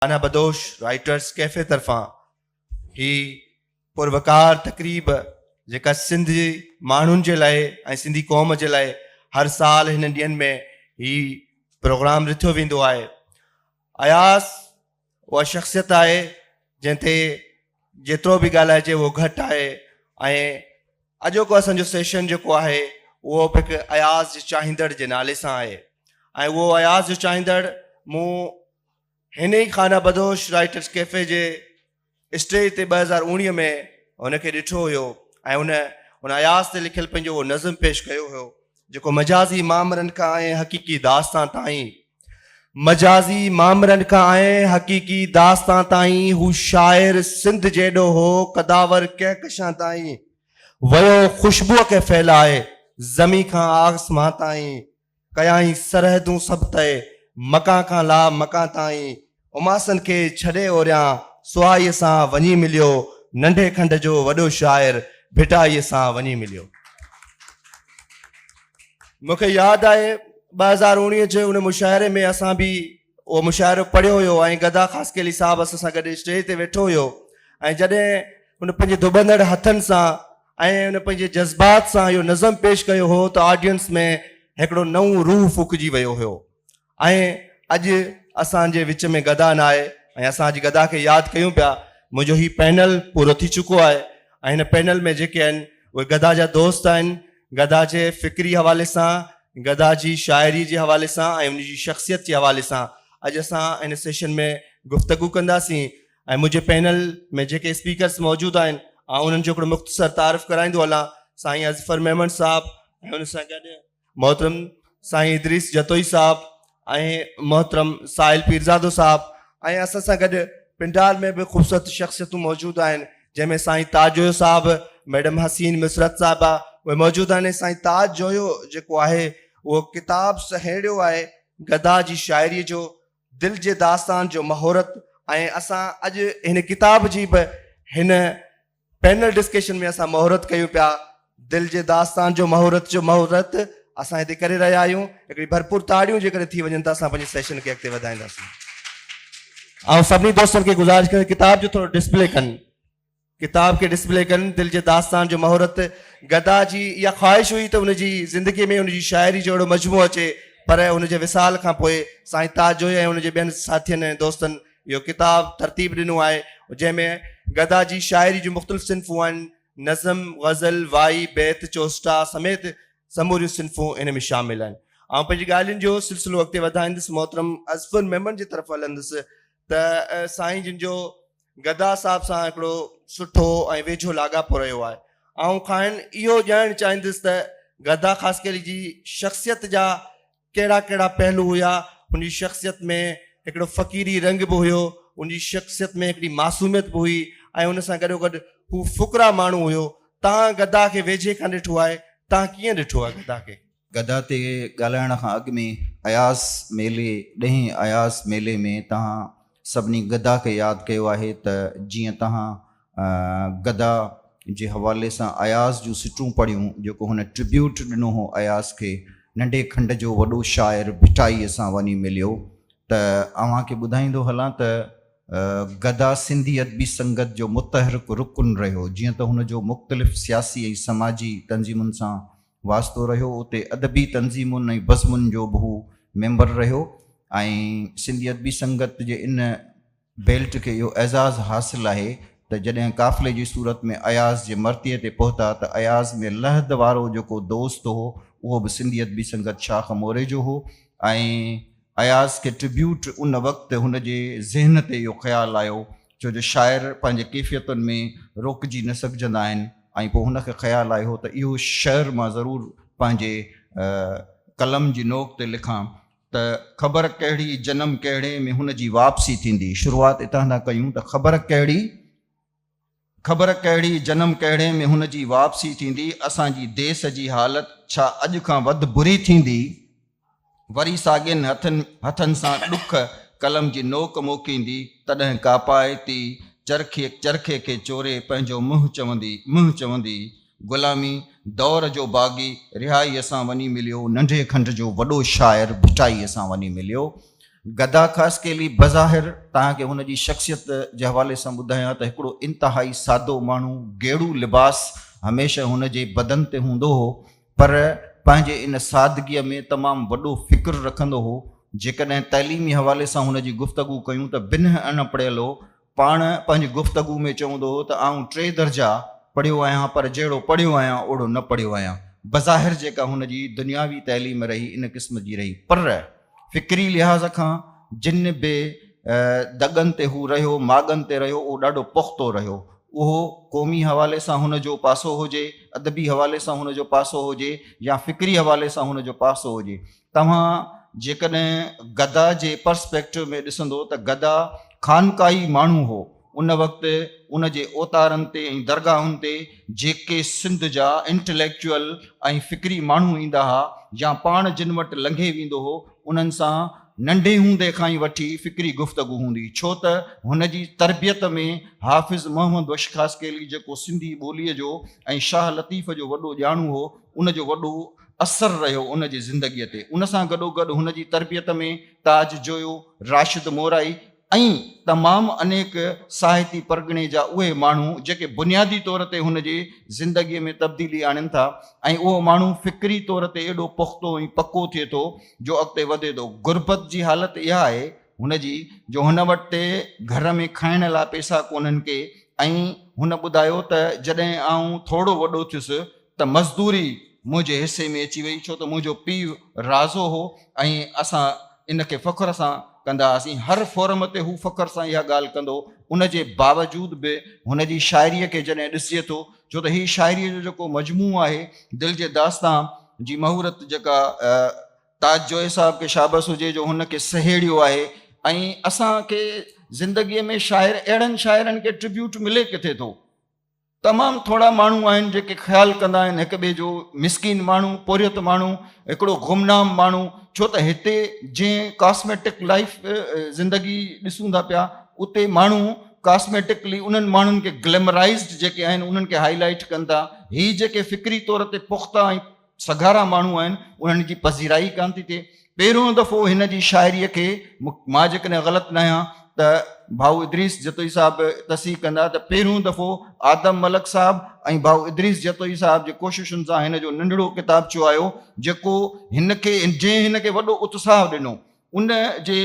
خانه بدوش writers cafe طرفان هي پروقار تقريب جيڪا سنڌ جي ماڻهن جي لاء ۽ سنڌي قوم جي لاء هر سال هنن ڏينهن ۾ هي پروگرام رٿيو ويندو آهي. اياز اها شخصيت آهي جنهن تي جيترو به ڳالهائجي اهو گهٽ آهي ۽ اڄوڪو اسان جو سيشن جيڪو آهي اهو به هڪ اياز جي چاهيندڙ جي نالي سان آهي ۽ اهو اياز جو چاهيندڙ مون هن ئي خانه بدوش رائيٽرس ڪيفي جي اسٽيج تي 2019 ۾ هن کي ڏٺو هيو ۽ هن ان اياز تي لکيل پنهنجو اهو نظم پيش ڪيو هيو جيڪو مجازي مامرن کان ۽ حقيقي داستان تائين مجازي مامرن کان ۽ حقيقي داستان تائين هو شاعر سنڌ جيڏو هو قداور ڪهڪشان تائين ويو خوشبوء کي ڦهلائي زمين کان آسمان تائين ڪيائين سرحدون سڀ طئي، مڪان کان لا مڪان تائين، اماسن کي ڇڏي اوريان، سهائيء سان وڃي مليو، ننڍي کنڊ جو وڏو شاعر، ڀٽائيء سان وڃي مليو. مون کي ياد آهي 2019 جي ان مشاعري ۾ اسان به اهو مشاعرو پڙهيو هيو ۽ گدا خاصخيلي صاحب اسان سان گڏ اسٽيج تي ويٺو هيو ۽ جڏهن هن پنهنجي ڌٻندڙ هٿن سان ۽ هن پنهنجي جذبات سان اهو نظم پيش ڪيو هو ته آڊينس ۾ هڪڙو نئون روح ڦوڪجي ويو هيو ۽ اڄ اسان جي وچ ۾ گدا ناهي ۽ اسان اڄ گدا کي ياد ڪيون پيا. منهنجو هي پينل پورو ٿي چڪو آهي ۽ هن پينل ۾ جيڪي آهن اهي گدا جا دوست آهن، گدا جي فڪري حوالي سان، گدا جي شاعري جي حوالي سان ۽ ان جي شخصيت جي حوالي سان اڄ اسان هن سيشن ۾ گفتگو ڪنداسين. ۽ منهنجي پينل ۾ جيڪي اسپيڪرس موجود آهن آئون انهن جو هڪڙو مختصر تعارف ڪرائيندو هلان سائين اظفر ميمڻ صاحب ۽ ان سان گڏ محترم سائين ادريس جتوئي صاحب ۽ محترم ساحل پيرزادو صاحب ۽ اسان سان گڏ پنڊال ۾ به خوبصورت شخصيتون موجود آهن جنهن ۾ سائين تاج جويو صاحب ميڊم حسين مسرت صاحبه اهي موجود آهن سائين تاج جويو جيڪو آهي اهو ڪتاب سهيڙيو آهي گدا جي شاعري جو دل جي داستان جو مهورت ۽ اسان اڄ هن ڪتاب جي به هن پينل ڊسڪشن ۾ اسان مهورت ڪيون پيا دل جي داستان جو مهورت جو مهورت اسان هتي ڪري رهيا آهيون هڪڙي ڀرپور تاڙيون جيڪڏهن ٿي وڃن ته اسان پنهنجي سيشن کي اڳتي وڌائينداسين آئون سڀني دوستن کي گذارش ڪندس ڪتاب جو ٿورو ڊسپلي ڪن ڪتاب کي ڊسپلي ڪن. دل جي داستان جو مهورت گدا جي اها خواهش هئي ته ان جي زندگيء ۾ ان جي شاعري جو اهڙو مجموعو اچي پر ان جي وصال کان پوء سائين تاج جويي ۽ ان جي ٻين ساٿين ۽ دوستن اهو ڪتاب ترتيب ڏنو آهي جنهن ۾ گدا جي شاعري جون مختلف صنفون آهن نظم، غزل، وائي، بيت، چوسٽا سميت سموريون صنفون ان ۾ شامل آهن. آئون پنهنجي ڳالهين جو سلسلو اڳتي وڌائيندس محترم اظفر ميمڻ جي طرف هلندس ته سائين جن جو گدا صاحب سان هڪڙو سٺو ۽ ويجهو لاڳاپو رهيو آهي. آئون کانئن اهو ڄاڻڻ چاهيندس ته گدا خاصخيلي جي شخصيت جا ڪهڙا ڪهڙا پهلو هيا، هن جي شخصيت ۾ هڪڙو فقيري رنگ به هيو، هن جي شخصيت ۾ هڪڙي معصوميت به هئي ۽ ان سان گڏوگڏ هو فقرا ماڻهو هيو. تان گدا کي ويجهي کان ڏٺو آهي، تان ڪيئن ڏٺو آهي گدا کي؟ گدا تي ڳالهائڻ کان اڳ ۾ اياز ميلي ڏهين اياز ميلي ۾ توهان سڀني گدا کي ياد ڪيو آهي ته جيئن توهان گدا جي حوالي سان اياز جون سٽون پڙهيون جيڪو هن ٽربيوٽ ڏنو هو اياز کي ننڍي کنڊ جو وڏو شاعر ڀٽائي سان وڃي مليو ته اوهان کي ٻڌائيندو هلان ته گدا سنڌي ادبي سنگت جو متحرڪ رڪن رهيو جيئن ته هن جو مختلف سياسي ۽ سماجي تنظيمن سان واسطو رهيو، اتي ادبي تنظيمن ۽ بزمن جو به هو ميمبر رهيو ۽ سنڌي ادبي سنگت جي ان بيلٽ کي اهو اعزاز حاصل آهي ته جڏهن قافلي جي صورت ۾ اياز جي مرتيي تي پهتا ته اياز ۾ لحد وارو جيڪو دوست هو اهو به سنڌي ادبي سنگت شاخ موري جو هو ۽ اياز کي ٽربيوٽ ان وقت هن جي ذهن تي اهو خيال آيو ڇو جو شاعر پنهنجي ڪيفيتن ۾ روڪجي نه سگهجندا آهن ۽ پوء هن کي خيال آيو ته اهو شعر مان ضرور پنهنجي قلم جي نوڪ تي لکان ته خبر ڪهڙي جنم ڪهڙي ۾ هن جي واپسي ٿيندي شروعات اتان ٿا ڪيون ته خبر ڪهڙي خبر ڪهڙي جنم ڪهڙي ۾ هن جي واپسي ٿيندي اسان جي ديس جي حالت ڇا اڄ کان وڌ بري ٿيندي وري ساڳين هٿن هٿن سان ڏک قلم جي نوڪ موڪيندي، تڏهن ڪاپائتي چرخي چرخي کي چوري پنهنجو منهن چوندي منهن چوندي. غلامي دور جو باغي رهائيء سان وڃي مليو، ننڍي کنڊ جو وڏو شاعر ڀٽائيء سان وڃي مليو. گدا خاصخيلي بظاهر توهان کي هن جي شخصيت جي حوالي سان ٻڌايان ته هڪڙو انتهائي سادو ماڻهو، گيڙو لباس هميشه هن جي بدن تي هوندو هو، پر پنهنجي ان سادگيء ۾ تمام وڏو فڪر رکندو هو. جيڪڏهن تعليمي حوالي سان هن جي گفتگو ڪيون ته بنهه اڻ پڙهيل هو. پاڻ پنهنجي گفتگو ۾ چوندو هو ته آئون ٽي درجا پڙهيو آهيان پر جهڙو پڙهيو آهيان اوڙو نه پڙهيو آهيان. بظاهر جيڪا هن جي دنياوي تعليم رهي ان قسم جي رهي پر فڪري لحاظ کان جن به دڳن تي هو رهيو، ماڳن تي رهيو اهو ڏاڍو پختو رهيو. اهو قومي حوالي سان هن جو پاسو هجي، ادبي حوالي سان هن جو پاسو هجي يا فڪري حوالي سان هن جو پاسو هجي. توهان جيڪڏهن گدا جي پرسپيڪٽو ۾ ڏسندو ته گدا خانقاهي ماڻهو هو. ان وقت ان جي اوتارن تي ۽ درگاهن تي جيڪي سنڌ جا انٽليڪچوئل ۽ فڪري ماڻهو ايندا ها يا پاڻ جن وٽ لنگهي ويندو هو انهن سان ننڍي هوندي کان ئي وٺي فڪري گفتگو هوندي ڇو ته هن جي تربيت ۾ حافظ محمد بخش خاصخيلي جيڪو سنڌي ٻوليء جو ۽ شاهه لطيف جو وڏو ڄاڻو هو ان جو وڏو اثر رهيو ان جي زندگيء تي. ان سان گڏوگڏ هن جي تربيت ۾ تاج جويو، راشد مورائي ۽ تمام انيڪ ساهتي پرڳڻي جا اهي ماڻهو جيڪي بنيادي طور تي هن جي زندگيء ۾ تبديلي آڻين ٿا ۽ اهو ماڻهو فڪري طور تي ايڏو پختو ۽ پڪو ٿئي ٿو جو اڳتي وڌي ٿو. غربت جي حالت اها آهي هن جي جو هن وٽ گهر ۾ کائڻ لاء پئسا ڪونهن ڪي ۽ هن ٻڌايو ته جڏهن آئون ٿورو وڏو ٿيس ته مزدوري منهنجي حصي ۾ اچي وئي ڇو ته منهنجو پيء رازو هو ۽ اسان ان کي فخر سان ڪندا هئاسين. هر فورم تي هو فخر سان اها ڳالهه ڪندو هو. ان جي باوجود به هن جي شاعريء کي جڏهن ڏسجي ٿو ڇو ته هي شاعريء جو جيڪو مجموعو آهي دل جي داستان جي مهورت جيڪا تاج جويي صاحب کي شابس هجي جو هن کي سهيڙيو آهي ۽ اسان کي زندگيء ۾ شاعر اهڙن شاعرن کي ٽربيوٽ ملي ڪٿي ٿو. تمام ٿورا ماڻهو آهن جيڪي خيال ڪندا آهن هڪ ٻئي جو، مسڪين ماڻهو، پورهيت ماڻهو، هڪڙو گمنام ماڻهو، ڇو ته هتي جنهن ڪاسميٽڪ لائيف زندگي ڏسون ٿا پيا اتي ماڻهو ڪاسميٽڪلي انهن ماڻهن کي گليمرائزڊ جيڪي آهن انهن کي هائي لائيٽ ڪن ٿا، هي جيڪي فڪري طور تي پختا ۽ سگهارا ماڻهو آهن انهن جي پذيرائي ڪانه ٿي ٿئي. پهريون دفعو هن جي شاعريء کي مان جيڪڏهن غلط ناهيان ته ڀائو ادريس جتوئي صاحب تصحيح ڪندا ته پهريون دفعو آدم ملڪ صاحب ۽ ڀائو ادريس جتوئي صاحب جي ڪوششن سان هن جو ننڍڙو ڪتابچو آيو جيڪو هن کي جنهن هن کي وڏو اتساهه ڏنو. ان جي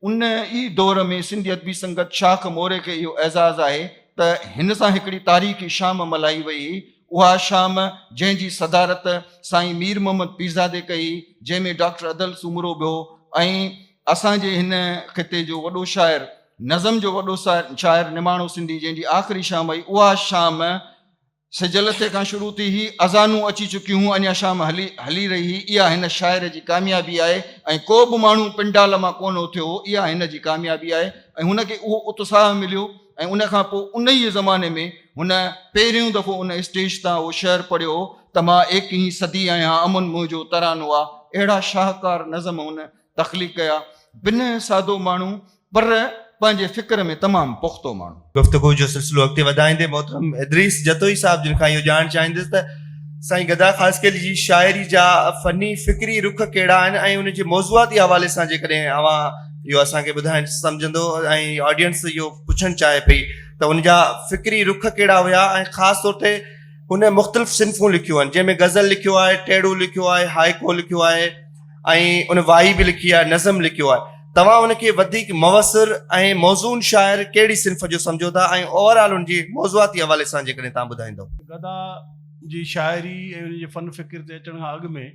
ان ئي دور ۾ سنڌي ادبي سنگت شاخ موري کي اهو اعزاز آهي ته هن سان هڪڙي تاريخي شام ملهائي وئي هئي. اها شام جنهن جي صدارت سائين مير محمد پيرزادي ڪئي هئي، جنهن ۾ ڊاڪٽر ادل سومرو به هو ۽ اسان جي هن خطي جو وڏو شاعر، نظم جو وڏو شاعر نماڻو سنڌي جنهن جي آخري شام هئي، اها شام سج لٿي کان شروع ٿي هئي، اذانون اچي چڪيون هيون، اڃا شام هلي هلي رهي هئي، اها هن شاعر جي ڪاميابي آهي ۽ ڪو به ماڻهو پنڊال مان ڪونه اٿيو هو، اها هن جي ڪاميابي آهي ۽ هن کي اهو اتساهه مليو ۽ ان کان پوء ان ئي زماني ۾ هن پهريون دفعو ان اسٽيج تان اهو شعر پڙهيو هو ته مان ايڪهين صدي آهيان، امن منهنجو ترانو آ، اهڙا شاهڪار نظم هن تخليق ڪيا. بنهه سادو ماڻهو پر پنهنجي فڪر ۾ تمام پختو ماڻهو. گفتگو جو سلسلو اڳتي وڌائيندي محترم ادريس جتوئي صاحب جن کان اهو ڄاڻڻ چاهيندس ته سائين گدا خاصخيلي جي شاعري جا فني فڪري رخ ڪهڙا آهن ۽ ان جي موضوعاتي حوالي سان جيڪڏهن اوهان اهو اسان کي ٻڌائڻ سمجهندو ۽ آڊينس اهو پڇڻ چاهي پئي ته ان جا فڪري رخ ڪهڙا هيا ۽ خاص طور تي هن مختلف صنفون لکيون آهن جنهن ۾ غزل لکيو آهي، ٽيڙو لکيو آهي، هائيڪو لکيو آهي ۽ ان وائي به لکي آهي، نظم لکيو آهي. توهان ان کي وڌيڪ موثر ۽ موزون شاعر ڪهڙي صنف جو سمجهو ٿا ۽ اوور آل ان جي موضوعاتي حوالي سان جيڪڏهن توهان ٻڌائيندؤ. گدا جي شاعري ۽ ان جي فن فڪر تي اچڻ کان اڳ ۾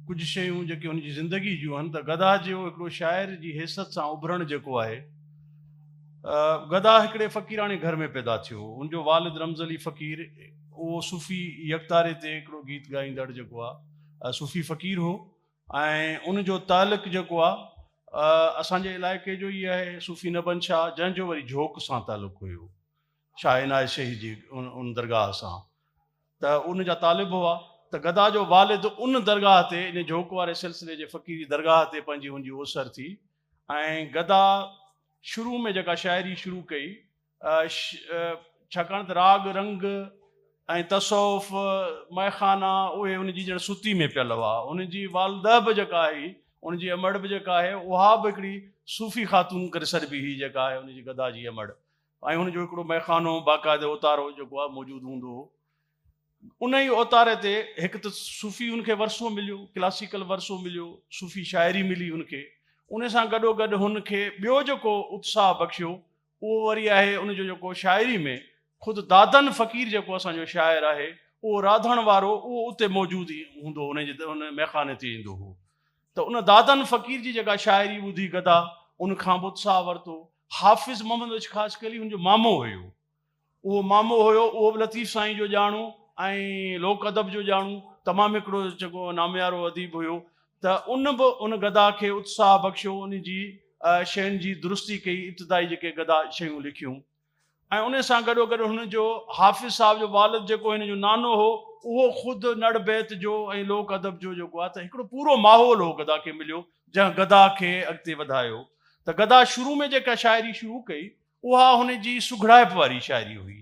ڪجهه شيون جيڪي هن جي زندگي جون آهن ته گدا جو هڪڙو شاعر جي حيثيت سان اڀرڻ جيڪو آهي گدا هڪڙي فقيراڻي گهر ۾ پيدا ٿيو هو. ان جو والد رمز علي فقير اهو صوفي يڪتاري تي هڪڙو گيت ڳائيندڙ جيڪو آهي صوفي فقير هو ۽ ان جو تعلق جيڪو آهي اسان جي علائقي جو ئي آهي صوفي نبن شاهه جنهن جو وري جهوڪ سان تعلق هيو شاهه عنايت شهيد جي ان درگاهه سان ته ان جا طالب هئا ته گدا جو والد ان درگاهه تي ان جهوڪ واري سلسلي جي فقيري درگاهه تي پنهنجي ان جي اوسر ٿي ۽ گدا شروع ۾ جيڪا شاعري شروع ڪئي ڇاڪاڻ ته راڳ رنگ ۽ تصوف مئخانا اهي ان جي ڄڻ ستي ۾ پيل هئا. ان جي والده به جيڪا هئي ان جي امڙ به جيڪا آهي اها به هڪڙي صوفي خاتون ڪري سڏبي هئي جيڪا آهي ان جي گدا جي امڙ ۽ هن جو هڪڙو مئخانو باقاعده اوتارو جيڪو آهي موجود هوندو هو. ان ئي اوتاري تي هڪ ته صوفي هن کي ورثو مليو، ڪلاسيڪل ورثو مليو، صوفي شاعري ملي هن کي، ان سان گڏوگڏ هن کي ٻيو جيڪو اتساهه بخشيو اهو وري آهي ان جو جيڪو شاعري ۾ خود دادن فقير جيڪو اسان جو شاعر آهي اهو راڌڻ وارو اهو اتي موجود هوندو هو ان جي ان ميخاني تي ايندو هو ته ان دادن فقير جي جيڪا شاعري ٻڌي گدا ان کان به اتساهه ورتو. حافظ محمد بخش خاصخيلي هن جو مامو هيو. اهو مامو هيو اهو به لطيف سائين جو ڄاڻو ۽ لوڪ ادب جو ڄاڻو تمام هڪڙو جيڪو ناميارو اديب هيو ته ان به ان گدا کي اتساهه بخشيو ان جي شين جي درستي ڪئي ابتدائي جيڪي گدا شيون لکيون ۽ ان سان گڏو گڏ هن جو حافظ صاحب جو والد جيڪو هن جو نانو هو اهو خود نڙ بيت جو ۽ لوڪ ادب جو جيڪو آهي ته هڪڙو پورو ماحول هو گدا کي مليو جنهن گدا کي اڳتي وڌايو ته گدا شروع ۾ جيڪا شاعري شروع ڪئي اها هن جي سگهڙائپ واري شاعري هئي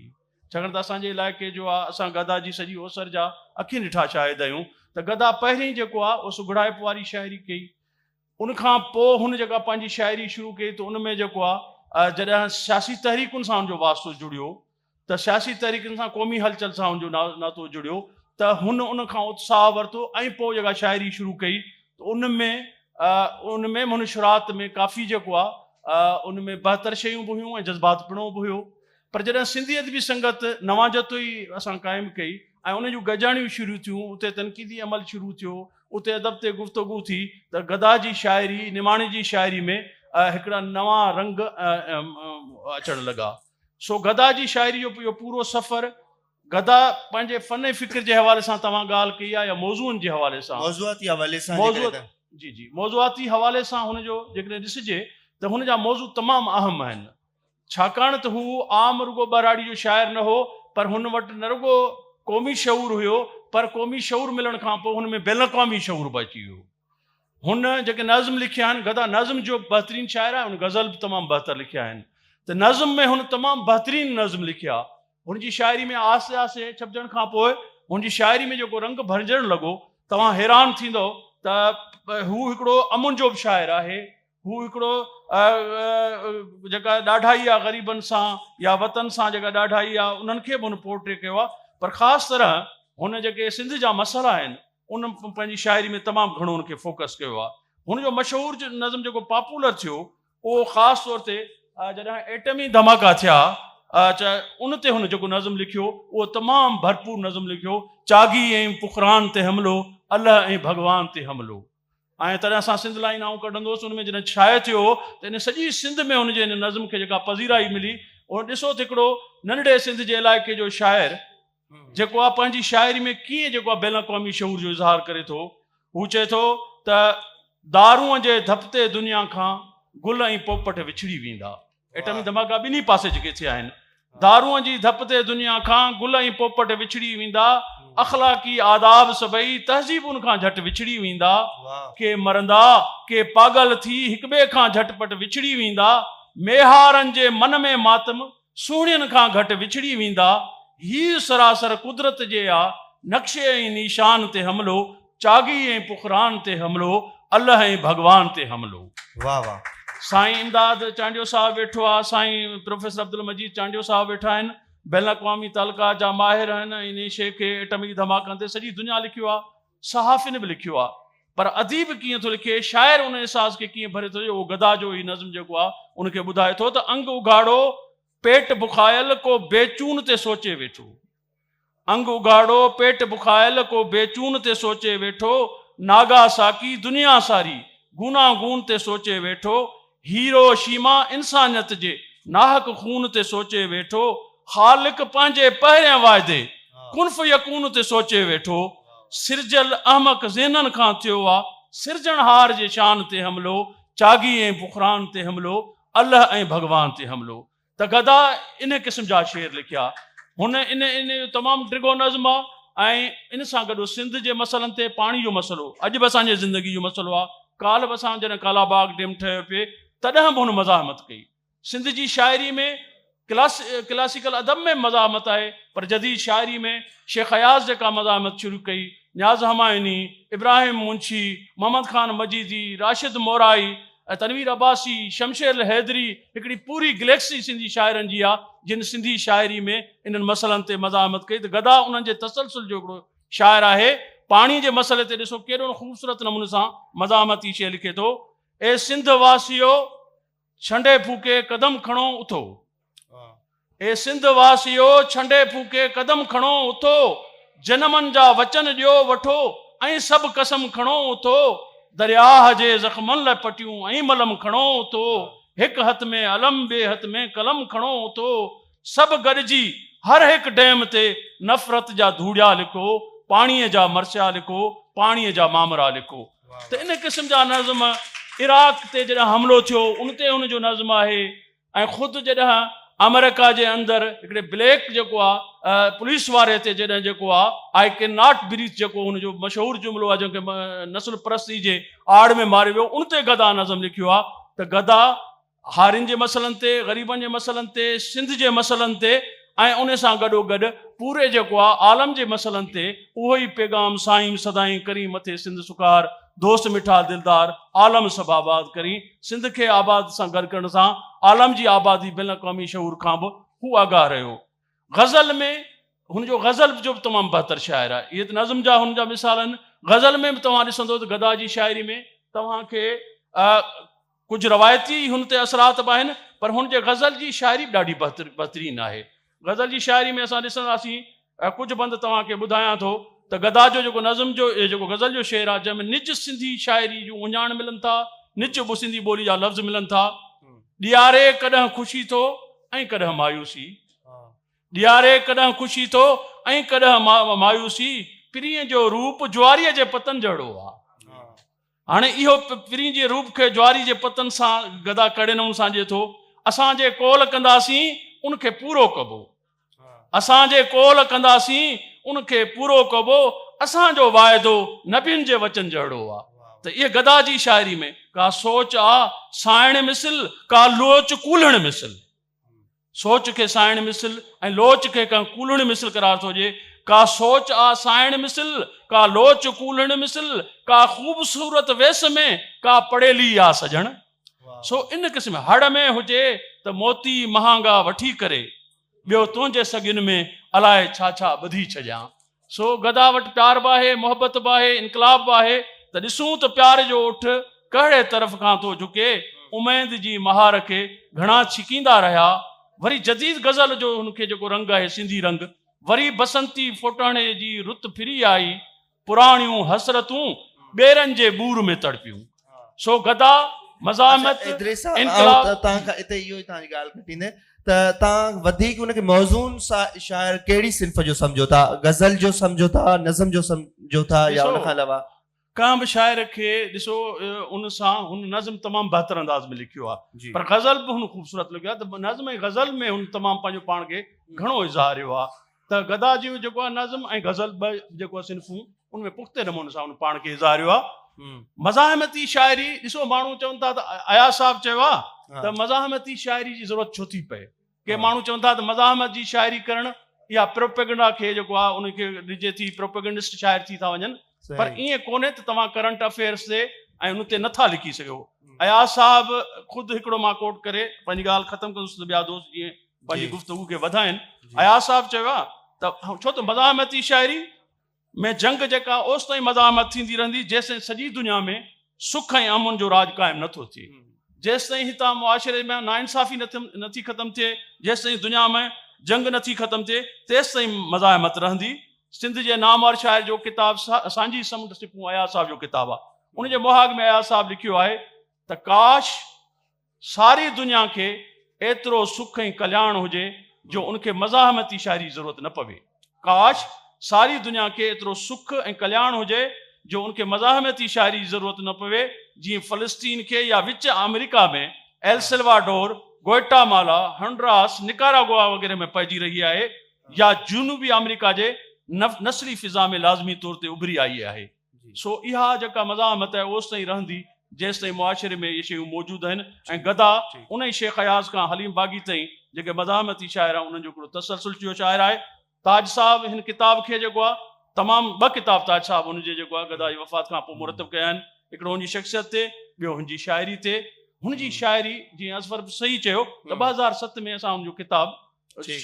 ڇاڪاڻ ته اسان جي علائقي جو آهي اسان گدا جي سڄي اوسر جا اکين ڏٺا شاهد آهيون ته گدا پهرين جيڪو آهي اهو سگهڙائپ واري شاعري ڪئي ان کان پوء هن جيڪا پنهنجي شاعري شروع ڪئي ته ان ۾ جيڪو آ جڏهن سياسي تحريڪن سان هن جو واسطو جڙيو ته سياسي تحريڪن سان قومي هلچل سان هن جو ناتو جڙيو ته هن ان کان اتساهه ورتو ۽ پوء جيڪا شاعري شروع ڪئي ته ان ۾ ان ۾ هن شروعات ۾ ڪافي جيڪو آ ان ۾ بهتر شيون به هيون ۽ جذبات پڻو به هيو پر جڏهن سنڌي ادبي سنگت نوان جتوئي اسان قائم ڪئي ۽ ان جون گڏجاڻيون شروع ٿيون، اتي تنقيدي عمل شروع ٿيو، اتي ادب تي گفتگو ٿي ته گدا جي شاعري، نماڻي جي شاعري ۾ هڪڙا نوان رنگ اچڻ لڳا. سو گدا جي شاعري جو اهو پورو سفر، گدا پنهنجي فن ۽ فڪر جي حوالي سان توهان ڳالهه ڪئي آهي يا موضوعن جي حوالي سان؟ موضوعاتي حوالي سان جيڪڏهن ته. جي جي موضوعاتي حوالي سان هن جو جيڪڏهن ڏسجي ته هن جا موضوع تمام اهم آهن. ڇاڪاڻ ته هو عام رڳو ٻهراڙي جو شاعر نه هو پر هن وٽ نه رڳو قومي شعور هيو پر قومي شعور ملڻ کان پوء هن ۾ بين الاقوامي شعور به اچي ويو. هن جيڪي نظم لکيا آهن، گدا نظم جو بهترين شاعر آهي، هن غزل به تمام بهتر لکيا آهن ته نظم ۾ هن تمام بهترين نظم لکيا. هن جي شاعري ۾ آهستي آهستي ڇپجڻ کان پوء هن جي شاعري ۾ جيڪو رنگ ڀرجڻ لڳو، توهان حيران ٿيندؤ ته هو هڪڙو امن جو به شاعر آهي، هو هڪڙو جيڪا ڏاڍائي آ غريبن سان يا وطن سان جيڪا ڏاڍائي آ انهن کي به هن پورٽري ڪيو آ پر خاص طرح هن جيڪي سنڌ جا مسئلا آهن ان پنهنجي شاعري ۾ تمام گهڻو ان کي فوڪس ڪيو آ. هن جو مشهور نظم جيڪو پاپولر ٿيو اهو خاص طور تي جڏهن ايٽمي ڌماڪا ٿيا ان تي هن جيڪو نظم لکيو اهو تمام ڀرپور نظم لکيو چاغي ۽ پخران تي حملو الله ۽ ڀڳوان تي حملو. ۽ تڏهن اسان سنڌ لائين آئون ڪڍندو هوس ان ۾ جڏهن شايع ٿيو هو ته ان سڄي سنڌ ۾ هن جي ان نظم کي جيڪا پذيرائي ملي اهو ڏسو ته هڪڙو ننڍڙي سنڌ جي علائقي جو شاعر جيڪو آهي پنهنجي شاعري ۾ ڪيئن جيڪو آهي بين الاقوامي شعور جو اظهار ڪري ٿو. هو چئي ٿو ته دارونء جي ڌپ تي دنيا کان گل ۽ پوپٽ وڇڙي ويندا. ايٽمي ڌماڪا ٻنهي پاسي جيڪي ٿيا آهن. دارونء جي ڌپ تي دنيا کان گل ۽ پوپٽ وڇڙي ويندا، اخلاقي آداب سڀئي تهذيبن کان جهٽ وڇڙي ويندا، ڪي مرندا، ڪي پاڳل ٿي هڪٻئي کان جهٽ پٽ وڇڙي ويندا، ميهارن جي من ۾ ماتم سهڻين کان گهٽ وڇڙي ويندا، هيء سراسر قدرت جي آ نقشي ۽ نيشان تي حملو، چاغي ۽ پخران تي حملو، الله ۽ ڀڳوان تي حملو. واه واه. سائين امداد چانڊيو صاحب ويٺو آ، سائين پروفيسر عبدالمجيد چانڊيو صاحب ويٺا آهن، بين الاقوامي تعلقات جا ماهر آهن ۽ انهي شيء کي ايٽمي ڌماڪن تي سڄي دنيا لکيو آ، صحافين به لکيو آ، پر اديب ڪيئن ٿو لکي، شاعر ان احساس کي ڪيئن ڀري ٿو، اهو گدا جو هي نظم جيڪو آ ان کي ٻڌائي ٿو ته انگ اگهاڙو پيٽ بکايل ڪو بيچون تي سوچي ويٺو. انگ اگهاڙو، پيٽ بکايل، ڪو بيچون تي سوچي ويٺو، ناگا ساڪي، دنيا ساري، گونا گون تي سوچي ويٺو، هيرو شيما، انسانيت جي، ناحق خون تي سوچي ويٺو، خالق پنهنجي پهرين واعدي، ڪن فيڪون تي سوچي ويٺو، سرجيل احمق ذهنن کان ٿيو آ، سرجڻهار جي شان تي حملو، چاغي ۽ بخران تي حملو، الله ۽ ڀڳوان تي حملو. ته گدا ان قسم جا شعر لکيا. هن ان ان جو تمام ڊگهو نظم آ ۽ ان سان گڏ سنڌ جي مسئلن تي پاڻي جو مسئلو اڄ به اسان جي زندگي جو مسئلو آ. ڪالهه به اسان جڏهن ڪالا باغ ڊيم ٺهيو پئي تڏهن به هن مزاحمت ڪئي. سنڌ جي شاعري ۾ ڪلاسيڪل ادب ۾ مزاحمت آهي پر جديد شاعري ۾ شيخ اياز جيڪا مزاحمت شروع ڪئي، نياز همايوني، ابراهيم منشي، محمد خان مجيدي، راشد مورائي، تنوير عباسي، شمشير الحيدري، هڪڙي پوري گليڪسي سنڌي شاعرن جي آ، جن سنڌي شاعري ۾ انهن مسئلن تي مزاحمت ڪئي ته گدا انهن جي تسلسل جو هڪڙو شاعر آهي. پاڻي جي مسئلي تي ڏسو ڪيڏو نه خوبصورت نموني سان مزاحمتي شعر لکي ٿو، اي سنڌ واسيو! ڇنڊي ڦوڪي قدم کڻو اٿو. اي سنڌ واسيو! ڇنڊي ڦوڪي قدم کڻو اٿو. جنمن جا وچن ڏيو وٺو ۽ سڀ قسم کڻو اٿو. درياهه جي زخمن لاء پٽيون ۽ ملم کڻو اٿو. هڪ هٿ ۾ علم ٻئي هٿ ۾ قلم کڻو اٿو. سڀ گڏجي هر هڪ ڊيم تي نفرت جا ڌوڙيا لکو، پاڻيء جا مرثيا لکو، پاڻيء جا مامرا لکو. ته ان قسم جا نظم عراق تي جڏهن حملو ٿيو ان تي هن جو نظم آهي ۽ خود جڏهن آمريڪا جي اندر هڪڙي بليڪ جيڪو آ پوليس واري تي جڏهن جيڪو آ آء ڪين not breath جيڪو هن جو مشهور جملو آ جنهن کي نسل پرستي جي آڙ ۾ ماريو ويو ان تي گدا نظم لکيو آ ته گدا هارين جي مسئلن تي، غريبن جي مسئلن تي، سنڌ جي مسئلن تي ۽ ان سان گڏو گڏ پوري جيڪو آ عالم جي مسئلن تي اهو ئي پيغام سائين سدائين ڪرين مٿي سنڌ سڪار دوست مٺا دلدار عالم سڀ آباد ڪرين سنڌ کي آباد سان گڏ ڪرڻ سان عالم جي آبادي بين الاقوامي شعور کان به هو آگاهه رهيو. غزل ۾ هن جو غزل جو به تمام بهتر شاعر آهي. اهي ته نظم جا هن جا مثال آهن. غزل ۾ به توهان ڏسندو ته گدا جي شاعري ۾ توهان کي ڪجهه روايتي هن تي اثرات به آهن پر هن جي غزل جي شاعري به ڏاڍي بهترين آهي. غزل جي شاعري ۾ اسان ڏسنداسين ڪجهه بند توهان کي ٻڌايان ٿو ته گدا جو جيڪو نظم جو جيڪو غزل جو شعر آهي جنهن ۾ نج سنڌي شاعري جون اهڃاڻ ملن ٿا، نج سنڌي ٻولي جا لفظ ملن ٿا. ڏياري ڪڏهن خوشي ٿو ۽ ڪڏهن مايوسي. ڏياري ڪڏهن خوشي ٿو ۽ ڪڏهن مايوسي. پرينء جو روپ جواريء جي پتن جهڙو آ. هاڻي اهو پرين جي روپ کي جواري جي پتن سان گدا ڪهڙي نموني سان ڏئي ٿو؟ اسان جي قول ڪنداسين ان کي پورو ڪبو. اسان جي قول ڪنداسين ان کي پورو ڪبو، اسان جو واعدو نبين جي وچن جهڙو آ. ته اهي گدا جي شاعري ۾ ڪا سوچ آ سائڻ مثل، ڪا لوچ ڪولهڻ مثل. سوچ کي سائڻ مثل ۽ لوچ کي ڪنهن ڪولهڻ مثل قرار ٿو ڏئي. ڪا سوچ آ سائڻ مثل، ڪا لوچ ڪولهڻ مثل، ڪا خوبصورت ويس ۾، ڪا پڙيلي آ سڄڻ. سو ان قسم هڙ ۾ هجي ته موتي مهانگا وٺي ڪري، ٻيو تنهنجي سڳين ۾ الائي ڇا ڇا ٻڌي ڇڏيان. سو گدا وٽ پيار به آهي، محبت به آهي، انقلاب به آهي ته ڏسون ته پيار جو اٺ ڪهڙي طرف کان ٿو جهڪي. اميد جي مهار کي گهڻا ڇڪيندا رهيا. وري جديد غزل جو هن کي جيڪو رنگ آهي سنڌي رنگ، وري بسنتي ڦوٽهڻي جي رت ڦري آئي، پراڻيون حسرتون ٻيرن جي ٻور ۾ تڙپيون. سو گدا، مزاحمت، انقلاب. آئون توهان کان اتي اهو ئي توهان جي ڳالهه ڪٽيندي ته توهان وڌيڪ ان کي موزون شاعر ڪهڙي صنف جو سمجهو ٿا؟ غزل جو سمجهو ٿا، نظم جو سمجهو ٿا يا ان کان علاوه؟ ڪنهن به شاعر کي ڏسو ان سان هن نظم تمام بهتر انداز ۾ لکيو آهي پر غزل به هن خوبصورت لکيو آهي ته نظم ۽ غزل ۾ هن تمام پنهنجو پاڻ کي گهڻو اظهاريو آهي ته گدا جو جيڪو آهي نظم ۽ غزل ٻه جيڪو آهي صنفون ان ۾ پختي نموني سان هن پاڻ کي اظهاريو آهي. مزاحمتي شاعري ڏسو ماڻهو چون ٿا ته اياز صاحب چيو آهي ته مزاحمتي شاعري جي ضرورت ڇو ٿي پئي؟ ڪي ماڻهو چون ٿا ته مزاحمت جي شاعري ڪرڻ اها پروپيگنڊا کي جيڪو آهي ان کي ڏجي ٿي پروپيگنڊسٽ شاعر ٿي ٿا وڃن پر ائين ڪونهي ته توهان ڪرنٽ افيئرس تي ۽ ان تي نٿا لکي سگهو. اياز صاحب خود هڪڙو مان ڪوٽ ڪري پنهنجي ڳالهه ختم ڪندس ته ٻيا دوست جيئن پنهنجي گفتگو کي وڌائين. اياز صاحب چيو آهي ته ڇو ته مزاحمتي شاعري ۾ جنگ جيڪا اوستائين مزاحمت ٿيندي رهندي جيستائين سڄي دنيا ۾ سک ۽ امن جو راڄ قائم نه ٿو ٿئي، جيستائين هتان معاشري ۾ ناانصافي نه ٿي ختم ٿئي، جيستائين دنيا ۾ جنگ نه ٿي ختم ٿئي تيستائين مزاحمت رهندي. سنڌ جي نامور شاعر جو ڪتاب سانجهي سمنڊ سپون اياز صاحب جو ڪتاب آهي. ان جي مهاڳ ۾ اياز صاحب لکيو آهي ته ڪاش! ساري دنيا کي ايترو سک ۽ ڪلياڻ هجي جو ان کي مزاحمتي شاعري جي ضرورت نه پوي. ڪاش! ساري دنيا کي ايترو سک ۽ ڪلياڻ هجي جو ان کي مزاحمتي شاعري جي ضرورت نه پوي جيئن فلسطين کي يا وچ آمريڪا ۾ ايلسلواڊور، گوئٽامالا، هنڊراس، نڪاراگوا وغيره ۾ پئجي رهي آهي يا جنوبي آمريڪا جي نسلي فضا ۾ لازمي طور تي اڀري آئي آهي. سو اها جيڪا مزاحمت آهي اوستائين رهندي جيستائين معاشري ۾ اهي شيون موجود آهن ۽ گدا انهي شيخ اياز کان حليم باغي تائين جيڪي مزاحمتي شاعر آهن انهن جو هڪڙو تسلسل جو شاعر آهي. تاج صاحب هن ڪتاب کي جيڪو آهي تمام ٻه ڪتاب تاج صاحب هن جي جيڪو آهي گدا جي وفات کان پوء مرتب ڪيا آهن. هڪڙو هن جي شخصيت تي، ٻيو هن جي شاعري تي. هن جي شاعري جيئن اظفر به صحيح چيو ته 2007 ۾ اسان هن جو ڪتاب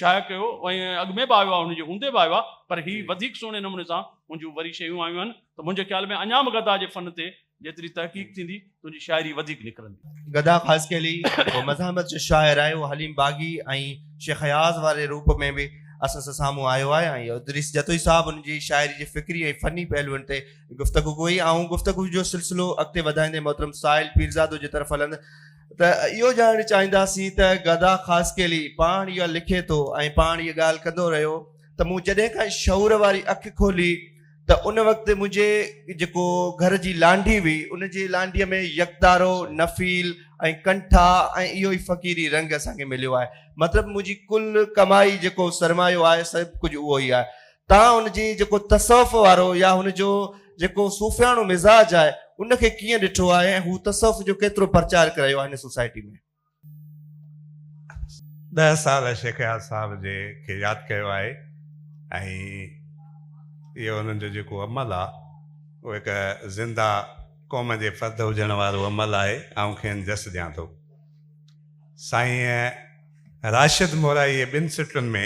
شايع ڪيو ۽ اڳ ۾ به آيو آهي هن جي هوندي به آيو آهي پر هي وڌيڪ سهڻي نموني سان هن جون وري شيون آيون آهن ته منهنجي خيال ۾ اڃا به گدا جي فن تي جيتري تحقيق ٿيندي تنهنجي شاعري وڌيڪ نکرندي. گدا خاصخيلي اهو مزاحمت جو شاعر آهي، اهو حليم باغي ۽ شيخ اياز واري روپ ۾ به اسان سان سامهون آيو آهي ۽ ادريس جتوئي صاحب ان جي شاعري جي فڪري ۽ فني پهلوئن تي گفتگو ڪئي. آئون گفتگو جو سلسلو اڳتي وڌائيندي محترم ساحل پيرزادو جي طرف هلندس ته اهو ڄاڻڻ چاهينداسين ته گدا خاصخيلي پاڻ اها لکي ٿو ۽ پاڻ اها ڳالهه ڪندو رهيو ته مون جڏهن کان شعور واري اک کولي ته ان وقت منهنجي جيڪو گهر جي لانڍي هئي ان جي لانڍيء ۾ يڪتارو، نفيل ۽ ڪنٺا ۽ اهو ئي فقيري رنگ اسان کي مليو آهي. مطلب منهنجي ڪل ڪمائي جيڪو سرمايو آهي سڀ ڪجهه اهو ئي آهي. تان ان جي جيڪو تصوف وارو يا هن جو جيڪو صوفياڻو مزاج آهي ان کي ڪيئن ڏٺو آهي ۽ هو تصوف جو ڪيترو پرچارڪ رهيو آهي هن سوسائٽي ۾. ڏهه سال شيخ اياز صاحب جي کي ياد ڪيو آهي ۽ اهو انهن جو جيڪو عمل آ اهو هڪ زنده قوم جي فرد هجڻ وارو عمل آهي آئون کين جس ڏيان ٿو. سائين راشد مورائيء ٻن سٽن ۾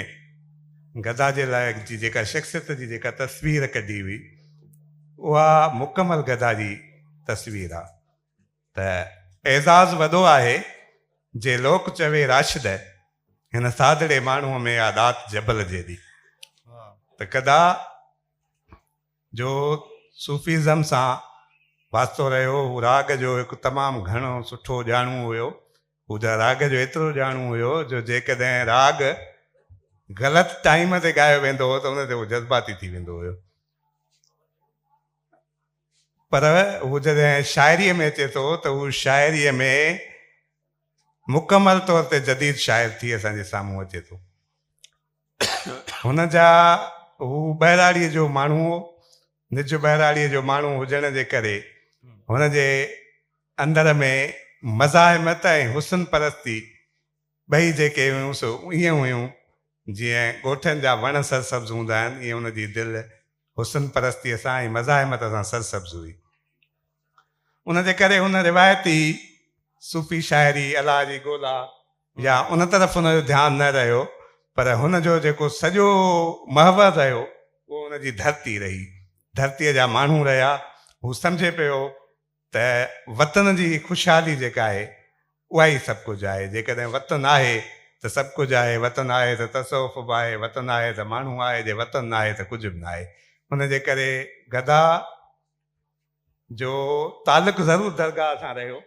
گدا جي لاء جي جيڪا شخصيت جي جيڪا تصوير ڪڍي هئي اها مڪمل گدا جي تصوير آ. ته اعزاز وڏو آهي جي لوڪ چوي راشد هن سادڙي ماڻهوء ۾ آ ڏات جبل جيڏي ته ڪدا جو صوفيزم سان واسطو رهيو هو راڳ جو هڪ تمام گهڻو سٺو ڄاڻو هيو هو ته راڳ جو ايترو ڄاڻو هيو جو جيڪڏهن راڳ غلط ٽائيم تي ڳايو ويندو هو ته ان تي هو جذباتي ٿي ويندو هيو. پر هو جڏهن شاعريء ۾ اچي ٿو ته هو شاعريء ۾ مڪمل طور تي جديد شاعر ٿي اسان جي سامهون اچي ٿو. هن جا هو ٻهراڙيء جو ماڻهو هو. نج ٻهراڙيء جو ماڻهو هجڻ جي ڪري هن جي اندر ۾ مزاحمت ۽ حسن پرستي ٻئي جيڪي هيون سو ائين هيون جيئن ڳوٺن جا وڻ سرسبز هوندا آهن ائين هن جي دل حسن پرستيء سان ۽ مزاحمت سان سرسبز هئي. ان جي ڪري هن روايتي صوفي شاعري، الله جي ڳولا يا ان طرف هن جو ڌيان نه رهيو پر هن جو جيڪو سڄو محور رهيو اهو هن جي ڌرتي رهي. ڌرتيء جا ماڻهو رهيا. هو سمجهي پيو ته وطن جي خوشحالي جيڪا آهي اها ئي سڀ ڪجهه آهي. جيڪڏهن وطن آهي ته سڀ ڪجهه آهي، وطن آهي ته تصوف به آهي، وطن آهي ته ماڻهو آهي، جي وطن ناهي ته ڪجهه به ناهي. ان جي ڪري گدا جو تعلق ضرور درگاهه سان رهيو،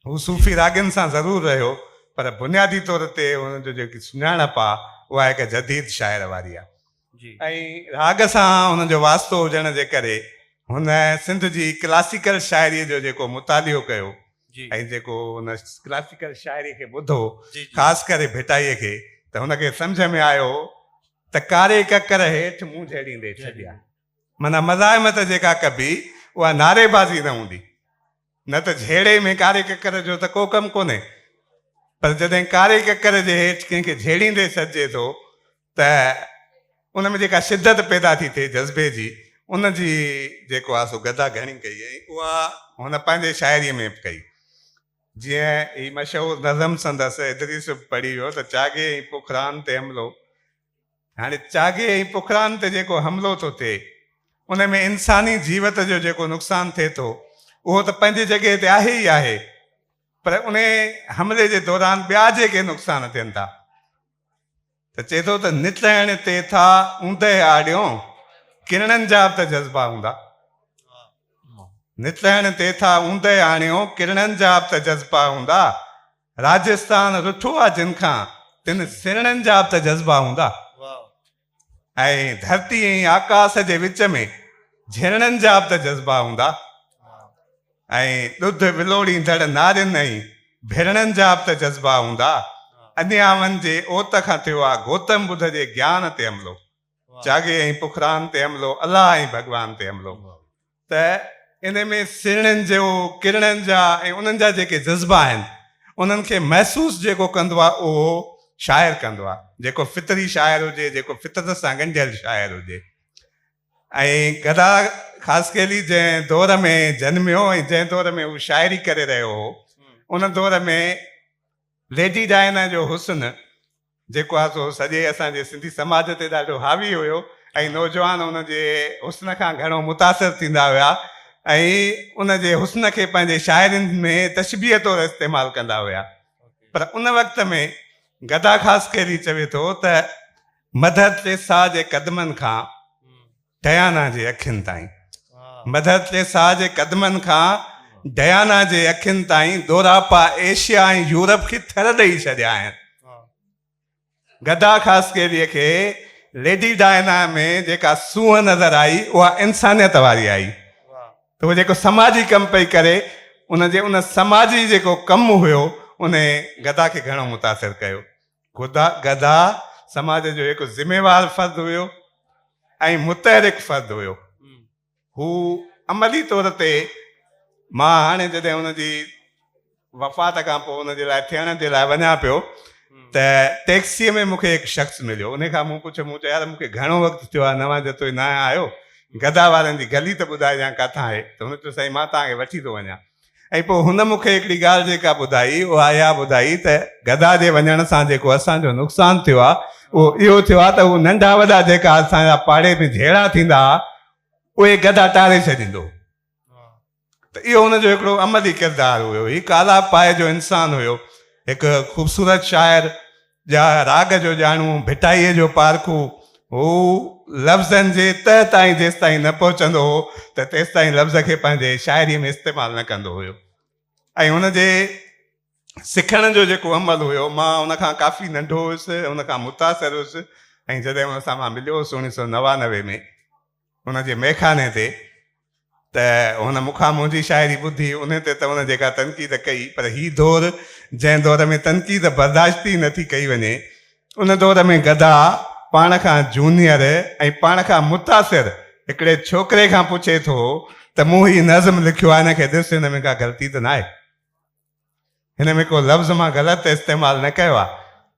هو صوفي راڳين سان ضرور رهيو، پر بنيادي طور تي هن جو جيڪي سڃاڻپ آهي اها هڪ جديد شاعر واري آهي. ۽ راڳ سان هن جو واسطو هجڻ جي ڪري هن سنڌ جي ڪلاسيڪل شاعريء جو جيڪو مطالعو ڪيو ۽ جيڪو هن ڪلاسيڪل شاعريء کي ٻڌو خاص ڪري ڀٽائيء کي ته هن کي سمجهه ۾ آيو ته ڪاري ڪڪر هيٺ مون جهڙيندي ڇڏيا معنيٰ مزاحمت جيڪا ڪبي اها نعريبازي نه هوندي نه ته جهيڙي ۾ ڪاري ڪڪر جو ته ڪو ڪم ڪونهي، پر جڏهن ڪاري ڪڪر جي هيٺ ڪنهن کي جهيڙيندي سڏجي ٿو ته ان ۾ جيڪا شدت پيدا ٿي ٿئي جذبي جي، ان جي جيڪو آهي سو گدا گهڻي ڪئي ۽ اها هن پنهنجي شاعريء ۾ به ڪئي. جيئن هي مشهور نظم سندس ادريس به پڙهي ويو ته چاڳي ۽ پکران تي حملو هاڻي چاڳي ۽ پکران تي جيڪو حملو ٿو ٿئي، ان ۾ انساني جيوت جو جيڪو نقصان ٿئي ٿو، اهو ته پنهنجي جڳهه تي آهي ئي آهي، پر ان حملي جي دوران ٻيا جيڪي نقصان ٿين ٿا ته چئي ٿو ته نٽهڻ تي ٿا اوندهه آڙيون، ڪرڻن جا به ته جذبا هوندا. نٽهڻ تي ٿا اوندهه آڻيو، ڪرڻن جا به ته جذبا هوندا. راجستان رٺو آ جن کان، تن سرڻن جا به ته جذبا هوندا. ۽ ڌرتي ۽ آڪاس جي وچ ۾ جهرڻن جا به ته جذبا هوندا. ۽ ڏڌ ولوڙيندڙ نارين ۽ ڀرڻن جا به ته جذبا هوندا. انياون جي اوت کان ٿيو آ گوتم ٻڌ جي گيان تي حملو. چاڳي ۽ پکران تي حملو، الله ۽ ڀڳوان تي حملو. ته ان ۾ سرڻين جو، ڪرڻن جا ۽ انهن جا جيڪي جذبا آهن، انهن کي محسوس جيڪو ڪندو آهي اهو شاعر ڪندو آهي. جيڪو فطري شاعر هجي، جيڪو فطرت سان ڳنڍيل شاعر هجي. ۽ گدا خاصخيلي جنهن دور ۾ جنميو ۽ جنهن دور ۾ هو شاعري ڪري رهيو هو ان دور ۾ ليڊي ڊائنا جو حسن جيڪو آهي سو سڄي اسان جي سنڌي سماج تي ڏاڍو حاوي هيو ۽ نوجوان ان جي حسن کان گهڻو متاثر ٿيندا هيا ۽ ان جي حسن کي پنهنجي شاعرين ۾ تشبيهه طور استعمال ڪندا هيا پر ان وقت ۾ گدا خاصخيلي چوي ٿو ته مڌر ٽريسا جي قدمن کان ڊيانا جي اکين تائين مڌر ٽريسا جي قدمن کان ڊيانا جي اکين تائين دوراپا ايشيا ۽ يورپ کي ٿر ڏئي ڇڏيا آهن. گدا خاصخيليء کي ليڊي ڊائنا ۾ جيڪا سونهن نظر آئي اها انسانيت واري آئي ته هو جيڪو سماجي ڪم پئي ڪري ان جي ان سماجي جيڪو ڪم هيو ان گدا کي گهڻو متاثر ڪيو. گدا، گدا، سماج جو هڪ ذميوار فرد هيو ۽ متحرڪ فرد هيو. هو عملي طور تي مان هاڻي جڏهن هن جي وفات کان پوء ان جي لاء ٿيڻ جي لاء وڃان پيو ته ٽيڪسيء ۾ مون کي هڪ شخص مليو. ان کان مون پڇيو، مون چيو يار مون کي گهڻو وقت ٿيو آهي نوان جتوئي ناهيان آيو، گدا وارن جي گلي ته ٻڌائجان ڪاٿان آهي؟ ته هن چيو سائين مان توهان کي وٺي ٿو وڃان. ۽ پوء هن مون کي هڪڙي ڳالهه جيڪا ٻڌائي، اها اها ٻڌائي ته گدا جي وڃڻ سان جيڪو اسان جو نقصان ٿيو آهي، اهو اهو ٿيو آهي ته هو ننڍا وڏا جيڪا اسان جا پاڙي ۾ جهيڙا ٿيندا ها، اهي گدا ٽاري ڇڏيندو هو. ته اهو هن جو هڪڙو عملي ڪردار هيو. هي ڪالا پائي جو انسان هيو. هڪ خوبصورت شاعر، جا راڳ جو ڄاڻو، ڀٽائيء جو پارکو هو. لفظن جي تهه تائين جيستائين نه پهچندو هو ته تيستائين لفظ کي پنهنجي شاعريء ۾ استعمال نه ڪندو هيو ۽ هن جي سکڻ جو جيڪو عمل هيو، مان ان کان ڪافي ننڍو هيس، ان کان متاثر هيس ۽ جڏهن ان سان مان مليو هوس اوڻيهه سؤ 99 ۾ ان جي ميخاني تي ته هن مون کان منهنجي شاعري ٻڌي، ان تي ته هن جيڪا تنقيد ڪئي، پر هي دور جنهن دور ۾ تنقيد برداشت ئي نٿي ڪئي وڃي، ان دور ۾ گدا پاڻ کان جونيئر ۽ پاڻ کان متاثر هڪڙي ڇوڪري کان پڇي ٿو ته مون هي نظم لکيو آهي، هن کي ڏس هن ۾ ڪا غلطي ته ناهي؟ هن ۾ ڪو لفظ مان غلط استعمال نه ڪيو آهي،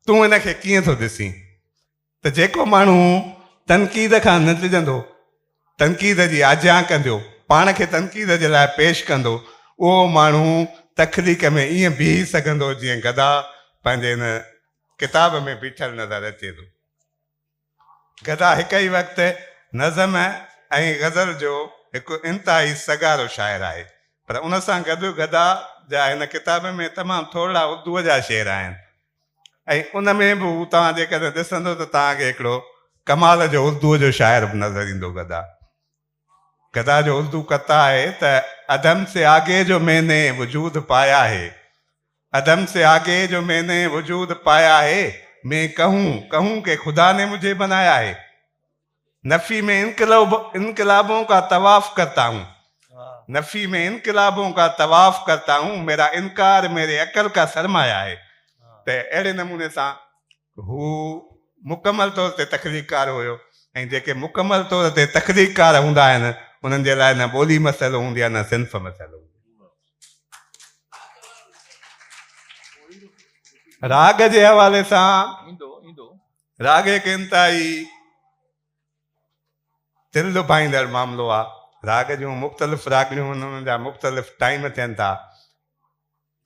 تون هن کي ڪيئن ٿو ڏسين؟ ته جيڪو ماڻهو تنقيد کان نه ڊڄندو، تنقيد جي آجيان ڪنديو، پاڻ کي تنقيد جي لاء پيش ڪندو، اهو ماڻهو تخليق ۾ ائين بيهي سگهندو جيئن گدا پنهنجي هن ڪتاب ۾ بيٺل نظر اچي ٿو. گدا هڪ ئي وقت نظم ۽ غزل جو هڪ انتهائي سگهارو شاعر آهي، پر ان سان گڏ گدا جا هن ڪتاب ۾ تمام ٿورڙا اردوء جا شعر آهن. ۽ ان ۾ به هو توهان جيڪڏهن ڏسندو ته توهان کي هڪڙو ڪمال جو اردوء جو شاعر به نظر ايندو گدا. گدا جو اردو قطع آهي ته عدم سي آگي جو مين ني وجود پايا هي عدم سي آگي جو مين ني وجود پايا هي مين ڪهون ڪهون ڪي خدا ني مجهي بنايا هي. نفي ۾ انقلابون ڪا طواف ڪرتا هون نفي ۾ انقلابون ڪا طواف ڪرتا هون ميرا انڪار ميري عقل ڪا سرمايه آهي ته اهڙي نموني سان هو مڪمل طور تي تخليقڪار هيو ۽ جيڪي مڪمل طور تي تخليقڪار هوندا آهن انهن جي لاء نه ٻولي مسئلو هوندي آهي نه صنف مسئلو هوندي آهي. راڳ جي حوالي سان راڳ هڪ انتهائي دل لڀائيندڙ معاملو آ. راڳ جون مختلف راڳڻيون آهن، انهن جا مختلف ٽائيم ٿين ٿا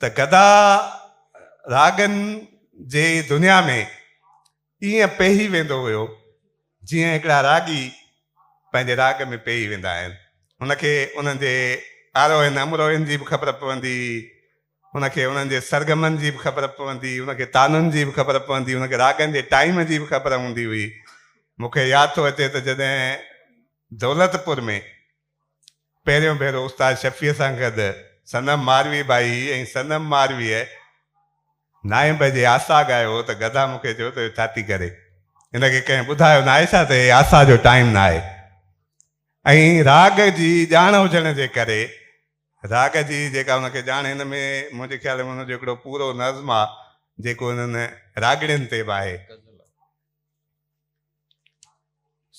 ته گدا راڳن جي دنيا ۾ ائين پيهي ويندو هيو جيئن هڪڙا راڳي پنهنجي راڳ ۾ پيهي ويندا آهن. هن کي انهن جي آروهن امروهن جي به خبر پوندي هن کي انهن جي سرگمن جي به خبر پوندي، هن کي تانن جي به خبر پوندي، هن کي راڳن جي ٽائيم جي به خبر هوندي هئي. مون کي ياد ٿو اچي ته جڏهن دولتپور ۾ پهريون ڀيرو استاد شفيع سان گڏ صنم ماروي به آئي هئي ۽ صنم مارويء نائين بجي آسا ڳايو هو ته گدا مون کي چيو ته اهو ڇا ٿي ڪري؟ هن کي ڪنهن ٻڌايو ناهي ڇا ته هي آسا جو ٽائيم ناهي؟ ۽ راڳ جي ڄاڻ هجڻ جي ڪري راڳ جي جيڪا ان کي ڄاڻ هن ۾ منهنجي خيال ۾ ان جو هڪڙو پورو نظم آ جيڪو انهن راڳڻين تي به آهي.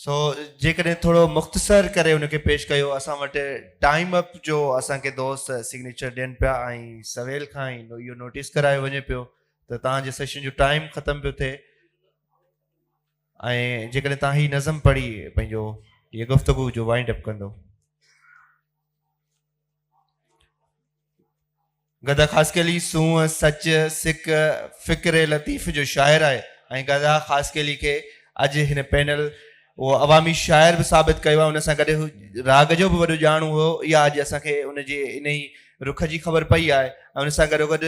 سو جيڪڏهن ٿورو مختصر ڪري ان کي پيش ڪيو اسان وٽ ٽائيم اپ جو اسان کي دوست سگنيچر ڏين پيا ۽ سويل کان ئي اهو نوٽيس ڪرايو وڃي پيو ته توهان جي سيشن جو ٽائيم ختم پيو ٿئي ۽ جيڪڏهن توهان هي نظم پڙهي پنهنجو هيء گفتگو جو وائنڊ اپ ڪندو. گدا خاصخيلي سونهن، سچ، سڪ، فڪر لطيف جو شاعر آهي ۽ گدا خاصخيلي کي اڄ هن پينل اهو عوامي شاعر به ثابت ڪيو آهي ان سان گڏ هو راڳ جو به وڏو ڄاڻو هو اها اڄ اسان کي ان جي انهي رخ جي خبر پئي آهي ۽ ان سان گڏوگڏ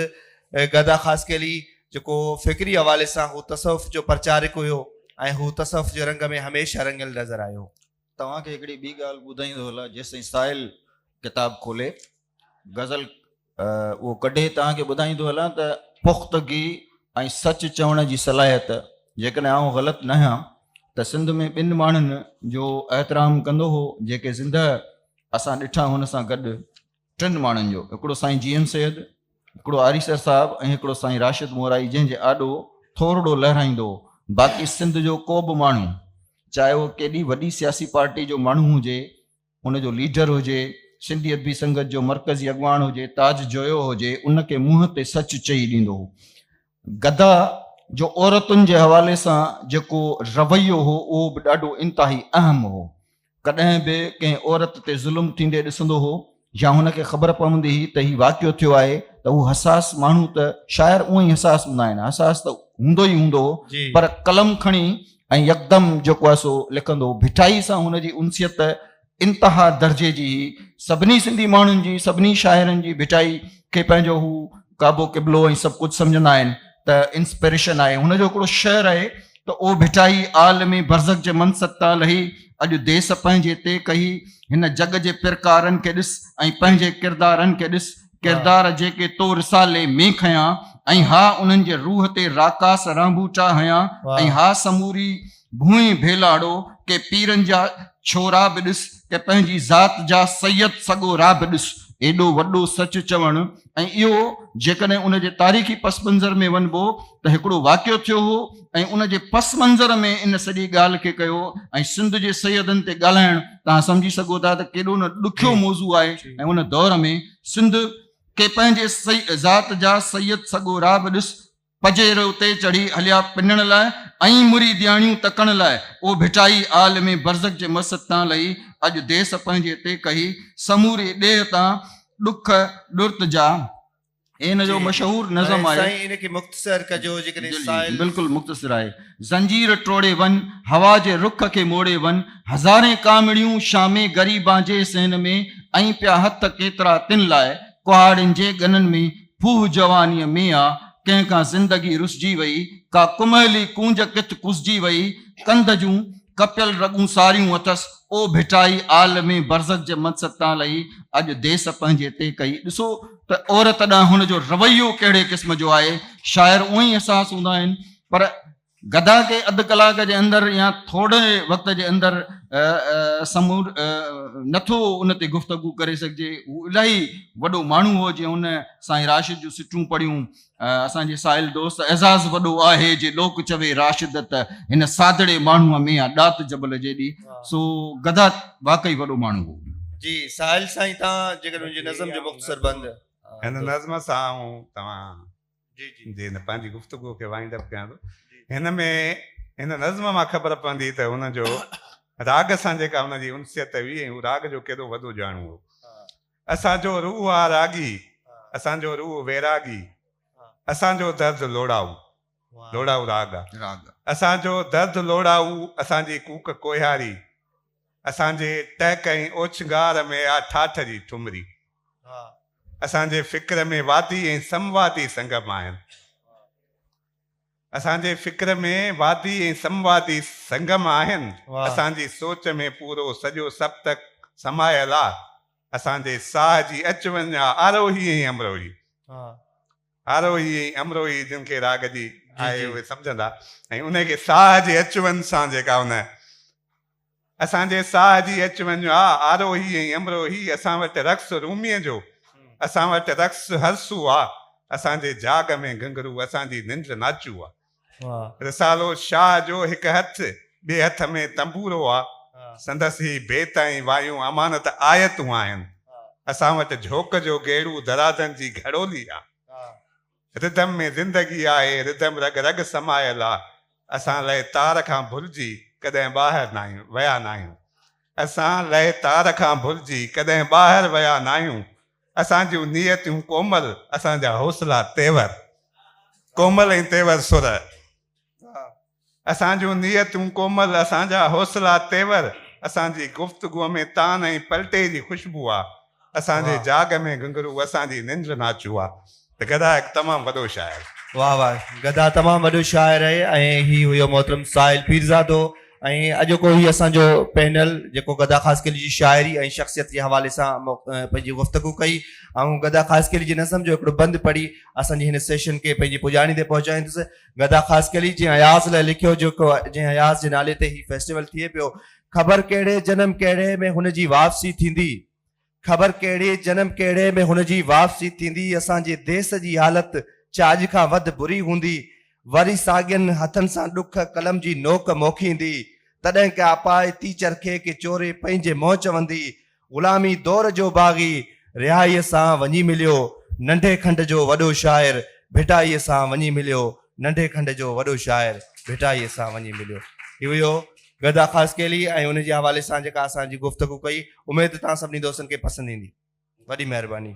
گدا خاصخيلي جيڪو فڪري حوالي سان هو تصوف جو پرچارڪ هيو ۽ هو تصوف جي رنگ ۾ هميشه رڱيل نظر آيو. توهان کي هڪڙي ٻي ڳالهه ٻڌائيندو هلان جيستائين ساحل ڪتاب کولي غزل اهو ڪڍي توهان کي ٻڌائيندو هلان ته پختگي ۽ سچ چوڻ جي صلاحيت جيڪڏهن آئون غلط نه آهيان ته سنڌ ۾ ٻن ماڻهن جو احترام ڪندو هو جيڪي زندهه اسان ڏٺا هن سان گڏ ٽن ماڻهن جو هڪڙو سائين جي ايم سيد هڪڙو آريسر صاحب ۽ هڪڙو سائين راشد مورائي جنهن جي آڏو ٿورڙو لهرائيندو هو باقي سنڌ جو ڪو به ماڻهو چاهي اهو ڪيڏي وڏي سياسي پارٽي جو ماڻهو هجي ان جو ليڊر هجي، سنڌي ادبي سنگت جو مرڪزي اڳواڻ هجي، تاج جويو هجي، ان کي منهن تي سچ چئي ڏيندو هو. گدا جو عورتن جي حوالي سان جيڪو رويو هو، اهو به ڏاڍو انتهائي اهم هو. ڪڏهن به ڪنهن عورت تي ظلم ٿيندي ڏسندو هو يا هن کي خبر پوندي هئي ته هي واقعو ٿيو آهي ته هو حساس ماڻهو ته شاعر اونئن ئي حساس هوندا آهن، حساس ته هوندو ئي هوندو هو پر قلم کڻي ۽ يڪدم جيڪو آهي سو لکندو هو. ڀٽائي سان هن جي انسيت انتها درجي جي هئي. سڀني سنڌي ماڻهن جي، سڀني شاعرن جي ڀٽائي کي پنهنجو هو ڪعبو قبلو ۽ سڀ ڪجهه سمجهندا آهن ته انسپريشن آهي. هن جو هڪڙو شعر آهي ته او ڀٽائي عالم برزخ جي منصب تان لهي اڄ ديس پنهنجي تي ڪهي هن جڳ جي پرڪارن کي ڏس ۽ پنهنجي ڪردارن کي ڏس ڪردار جيڪي تو رسالي ۾ کنيا ۽ ها انهن جي روح تي راڪاس رانڀوٽا هنيا ۽ ها سموري ڀونء ڀيلاڙو ڪي پيرن جا ڇورا به ڏس ڪي پنهنجي ذات جا سيد سڳورا به ڏس. ايڏو وڏو سچ چوڻ ۽ اهو جيڪڏهن ان جي تاريخي پس منظر ۾ وڃبو ته هڪڙو واقعو ٿيو هو ۽ ان جي پس منظر ۾ ان سڄي ڳالهه کي ڪيو ۽ سنڌ جي سيدن تي ڳالهائڻ توهان سمجهي سگهو ٿا ته ڪيڏو نه ڏکيو موضوع آهي ۽ ان دور ۾ سنڌ ڪي پنهنجي ذات جا سيد سڳورا به ڏس پجيرو تي چڙهي هليا پنڻ لاء ۽ مريدياڻيون تڪڻ لاء او ڀٽائي عالم برزخ جي مسجد تان لهي اڄ ديس پنهنجي تي ڪهي سموري ڏيهه تان ڏک ڏرت جا هي هن جو مشهور نظم آهي. سائين ان کي مختصر ڪجو جيڪڏهن سائل. بلڪل مختصر آهي. زنجير ٽوڙي وڃ، هوا جي رخ کي موڙي وڃ، هزارين ڪامڙيون شامي غريبان جي صحن ۾ ۽ پيا هٿ ڪيترا تن لاء ڪهاڙين جي ڳنن ۾ ڦوهه جوانيء ۾ آ ڪنهن کان زندگي رسجي وئي ڪا ڪمهلي ڪونج ڪٿ ڪسجي وئي ڪنڌ جون ڪپيل رڳون ساريون اٿس، او ڀٽائي عالم برزخ جي منصب تان لهي اڄ ديس پنهنجي تي ڪئي. ڏسو ته عورت ڏانهن هن جو رويو ڪهڙي قسم جو آهي. شاعر اونئن ئي حساس هوندا آهن پر گدا کي اڌ ڪلاڪ جي اندر يا ٿوري وقت جي اندر سمور نٿو ان تي گفتگو ڪري سگهجي. هو الاهي وڏو ماڻهو هو جنهن هن سائين راشد جون سٽون پڙهيون. اسان جي ساحل دوست اعزاز وڏو آهي جي لوڪ چوي راشد ته هن سادڙي ماڻهوء ۾ آ ڏات جبل جيڏي سو گدا واقعي وڏو ماڻهو هو. جي ساحل سائين تان جيڪڏهن ان جي نظم جو مختصر بند. هن نظم سان آئون توهان جي هن پنهنجي گفتگو کي وائنڊ اپ ڪيان ٿو. هن ۾ هن نظم مان خبر پوندي ته هن جو راڳ سان جيڪا هن جي انسيت هئي ۽ هو راڳ جو ڪيڏو وڏو ڄاڻو هو. اسان جو روح آ راڳي، اسان جو روح ويراڳي، اسان جو درد لوڙائو، لوڙائو راڳ آ، اسان جو درد لوڙائو، اسان جي ڪوڪ ڪوهياري، اسان جي ٽهڪ ۽ اوڇنگار ۾ آ ٺاٺ جي ٺمري، اسان جي فڪر ۾ وادي ۽ سموادي سنگم آهن. اسان جي فڪر ۾ وادي ۽ سموادي سنگم آهن، اسان جي سوچ ۾ پورو سڄو سپتڪ سمايل آ، اسان جي ساهه جي اچ وڃ آ آروهي ۽ امروهي. آروهي ۽ امروهي جن کي راڳ جي آهي اهي سمجهندا ۽ انهي کي ساهه جي اچ وڃ سان جيڪا ان اسان جي ساهه جي اچ وڃ آ آروهي ۽ امروهي اسان وٽ رقص روميء جو اسان وٽ رقص هرسو آ اسان جي جاڳ ۾ گهنگهرو اسان جي ننڊ ناچو آ رسالو شاهه جو هڪ هٿ ٻئي هٿ ۾ تنبورو آ سندس هي بيت ۽ وايون امانت آيتون آهن اسان وٽ جهوڪ جو گيڙو درازن جي گهڙولي آ. ردم ۾ زندگي آهي، ردم رڳ رڳ سمايل آ، اسان لئه تار کان ڀلجي ڪڏهن ٻاهر ناهيون ويا ناهيون. اسان لئه تار کان ڀلجي ڪڏهن ٻاهر ويا ناهيون. اسان جون نيتون ڪومل، اسان جا حوصلا تيور. ڪومل ۽ تيور سر. اسان جون نيتون ڪومل، اسان جا حوصلا تيور. اسان جي گفتگوء ۾ تان ۽ پلٽي جي خوشبو آ. اسان جي جاڳ ۾ گهنگهرو، اسان جي ننڊ ناچو آ. ته گدا هڪ تمام وڏو شاعر. واه واه گدا تمام وڏو شاعر آهي ۽ هي هيو محترم ساحل پيرزادو ۽ اڄوڪو هي اسان جو پينل جيڪو گدا خاصخيلي جي شاعري ۽ شخصيت جي حوالي سان پنهنجي گفتگو ڪئي. آئون گدا خاصخيلي جي نظم جو هڪڙو بند پڙهي اسان جي هن سيشن کي پنهنجي پڄاڻي تي پهچائيندس. گدا خاصخيلي جنهن اياز لاء لکيو جيڪو جنهن اياز جي نالي تي هي فيسٽيول ٿئي پيو خبر ڪهڙي جنم ڪهڙي ۾ هن جي واپسي ٿيندي. خبر ڪهڙي جنم ڪهڙي ۾ هن جي واپسي ٿيندي، اسان جي ديس جي حالت ڇا اڄ کان وڌ بري هوندي، وري ساڳين هٿن سان ڏک قلم جي نوڪ موکيندي، تڏهن ڪا اپائتي چرخي کي چوري پنهنجي منهن چوندي، غلامي دور جو باغي رهائيء سان وڃي مليو، ننڍي کنڊ جو وڏو شاعر ڀٽائيء سان وڃي مليو، ننڍي کنڊ جو وڏو شاعر ڀٽائيء سان وڃي مليو. هي هيو گدا خاصخيلي ۽ ان جي حوالي سان جيڪا اسان جي گفتگو ڪئي، اميد ته توهان سڀني دوستن کي پسند ايندي. وڏي مهرباني.